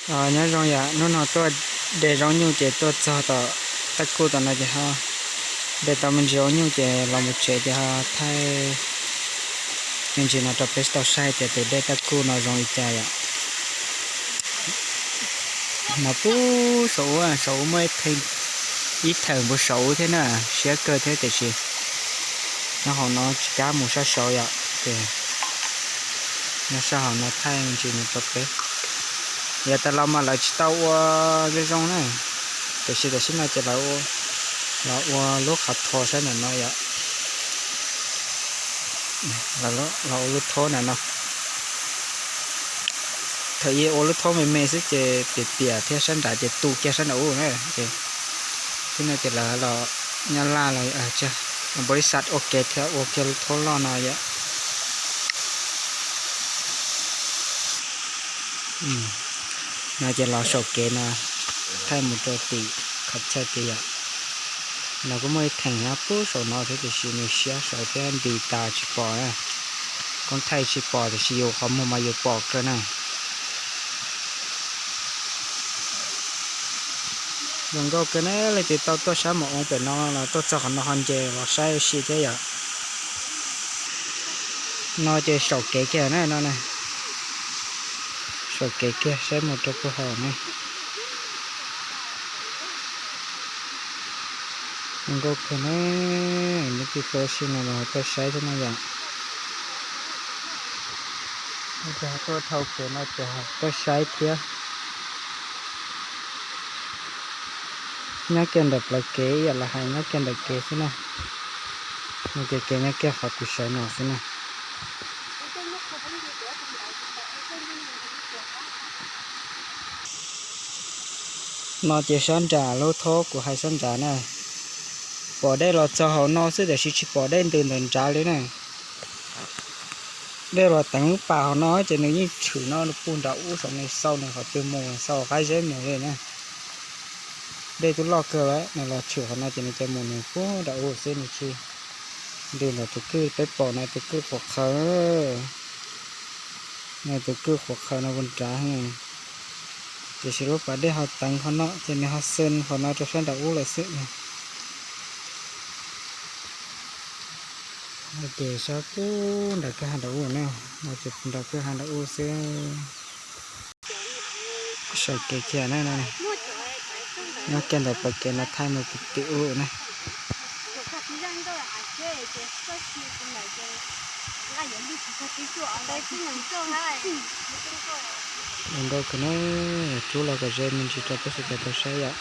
Nyob zoo yom, hnub no tuaj de zaub nyuj ces tuaj txog tom Taj Kuj tom no ces ho de tau me ntsis zaub nyuj ces los mus tsev ces ho thaij me ntsis no rau peb tau saib tias tus dej Taj Kuj no zoo li cas yom. No pub saum ub, saum ub muaj ib thawm npuv saum ub thiab na, siab kawg thiab tiam sis nyob hauv no tsis kam mus sab saud yom, ces nyob sab hauv no thaij me ntsis no rau peb. Yav tas los mas lawv tsis tau ua zoo zoo na, tiam sis tam sim no ces lawv los ua lub qhov tho saib ntawm no yom. Los ua lub thob ntawm no. Thaum ub ua lub thob me me xwb ces piam piam thiab sab nrad ces tu kiag sab nrad ub na. Ces tib no ces lawv los, Nyab Laj los, npau li xav ua kev thiab ua kiag lub thob loj no yom. No ces los saum kev no, thaij mus rau tim qhov chaw tias yom. Los kuj muaj ib theem nyob pub saum no thiab tiam sis nws siab saud thiab nti tas tsis pom na. Koob thaij tsis pom tiam sis yus qhov muag mas yus pom kawg na. Zoo nkauj kawg na, leej twg tau tuaj sab Mus Oo pem no los tuaj txog qhov no ho nce los saib ua si thiab yom. No ces saum kev kiag na no. Saum kev kiag saib mus rau puag hauv ne. Zoo nkauj kawg na, leej twg tuaj ua si no los tuaj saib thiab na yom. Tuaj dhau kev no ces tuaj saib thiab. Nyob kiag ntawm plawv kev, yam los hais nyob kiag ntawm kev xwb na. Nyob kiag kev, nyob kiag qhov kuv sawv no xwb na. No ces sab nram lub thob kuv hais sab nrad na. Pom dej los txog hauv no xwb tiam sis tsis pom dej ntws ntawm nrad li na. Dej los teev lub pas hauv no ces nws yeej tshwm no puag nram ub saum, nws xau nws qhov twg mus, xau qab zeb mus li na. Dej twb loj kawg lawm, nws los tshwm qhov no ces nws cia mus nws puag nram ub xwb, nws tsis ntws ntawm tus kwj peb pom no, tus kwj qhuav qhawv. Nws tus kwj qhuav qhawv no puag nrad. Tiam sis lub pas dej ho teev qhov no ces nws ho xwb qhov no rau sab nram ub lawm xwb. Ces sab puag nram kwj ha nram ub na, no ces nram kwj ha nram ub xwb. Saum kev kiag na, nyob kiag ntawm pas kev no thaij mus tim ub na. Zoo nkauj kawg na, rub los kom ze me ntsis rau peb sawv daws tau saib yom.